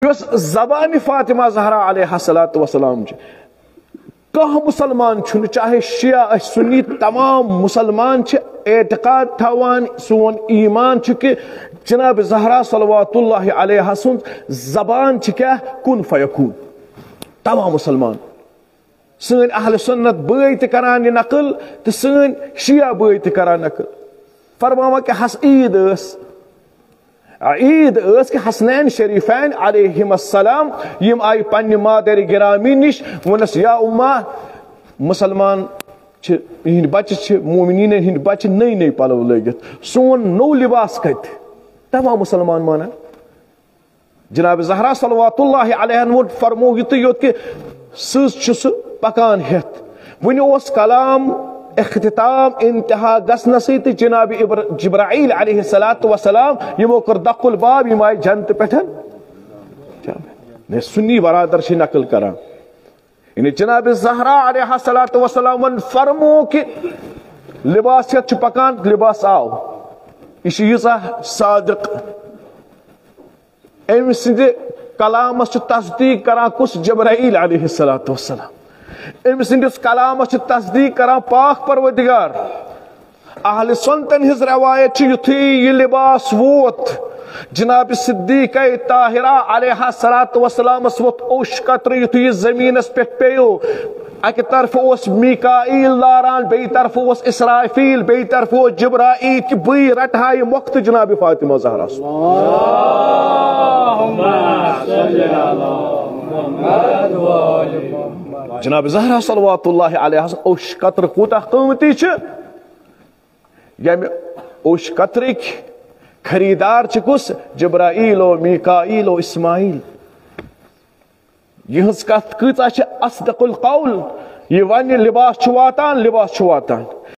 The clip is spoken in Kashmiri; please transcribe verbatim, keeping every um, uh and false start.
یۄس زبانِ فاطمہ زہرا علیہ الصلوۃ والسلام چھِ، کانٛہہ مُسلمان چھُنہٕ، چاہے شیعہ ٲسۍ سُنی، تمام مُسلمان چھِ اعتقاد تھاوان، سون ایمان چھُ کہِ جناب زہرا صلوات اللہ علیہ سٕنٛز زبان چھِ کیٛاہ؟ کُن فیکون۔ تمام مُسلمان، سٲنۍ اہل سنت بٲے تہِ کران یہِ نقل تہٕ سٲنۍ شیعہ بٲے تہِ کران نقل۔ فرماوان کہِ حس عیٖد ٲس، عیٖد ٲس کہِ حسنین شریفین علیہم السلام، یِم آیہِ پننہِ مادر گرامی نِش، ووٚنس، یا امہ، مُسلمان چھِ، یِہنٛدۍ بچہِ چھِ، مومنیٖنن ہٕنٛدۍ بچہِ نٔے نٔے پلو لٲگِتھ، سون نوٚو لباس کتہِ؟ تمام مُسلمان مانان۔ جناب زہرا صلوات اللہ علیہن ووٚن، فرموو یُتُے یوت کہِ سٕژ چھُ سُہ پکان ہٮ۪تھ۔ وُنہِ اوس کلام اختتام انتہا گژھنَسٕے تہٕ جناب ابر-، جبرائیل علیہ الصلوۃ والسلام یِمو کوٚر دق الباب، یِم آیہِ جنتہٕ پٮ۪ٹھ۔ مےٚ سُنی برادر چھِ نقل کران، یعنی جناب زہرا علیہ الصلوۃ والسلام ووٚن، فرموو کہِ لباس ہٮ۪تھ چھُ پکان، لباس آو۔ یہِ چھُ ییٖژاہ صادق۔ أمۍ سٕنٛدِ کلامس چھُ تصدیق کران کُس؟ جبرائیل علیہ الصلوۃ والسلام۔ أمۍ سٕنٛدِس کلامس چھُ تصدیق کران پاک پروردگار۔ اہل سنتن ہٕنٛز روایت چھِ، یُتھُے یہِ لباس ووت جناب صدیقہ طاہرہ علیہ الصلوۃ والسلامس ووت اوٚش قطرٕ، یُتھُے یہِ زمینس پٮ۪ٹھ پیوٚو، اکہِ طرفہٕ اوس میکائیل لاران، بیٚیہِ طرفہٕ اوس اسرافیل، بیٚیہِ طرفہٕ اوس جبرائیل، کہِ بٕے رٹہٕ ہا یہِ مۄختہٕ جناب فاطمہ زہرا سُنٛد۔ جناب زہرا صلوات اللہ علیہ سُنٛد اوٚش قطرٕ کوٗتاہ قۭمتی چھُ، ییٚمہِ اوٚش قطرٕکۍ خریدار چھِ کُس؟ جبرائیل و میکائیل و اسماعیل۔ یِہٕنٛز کتھ کۭژاہ چھِ اصدق القول۔ یہِ ونہِ لباس چھُ واتان، لباس چھُ واتان۔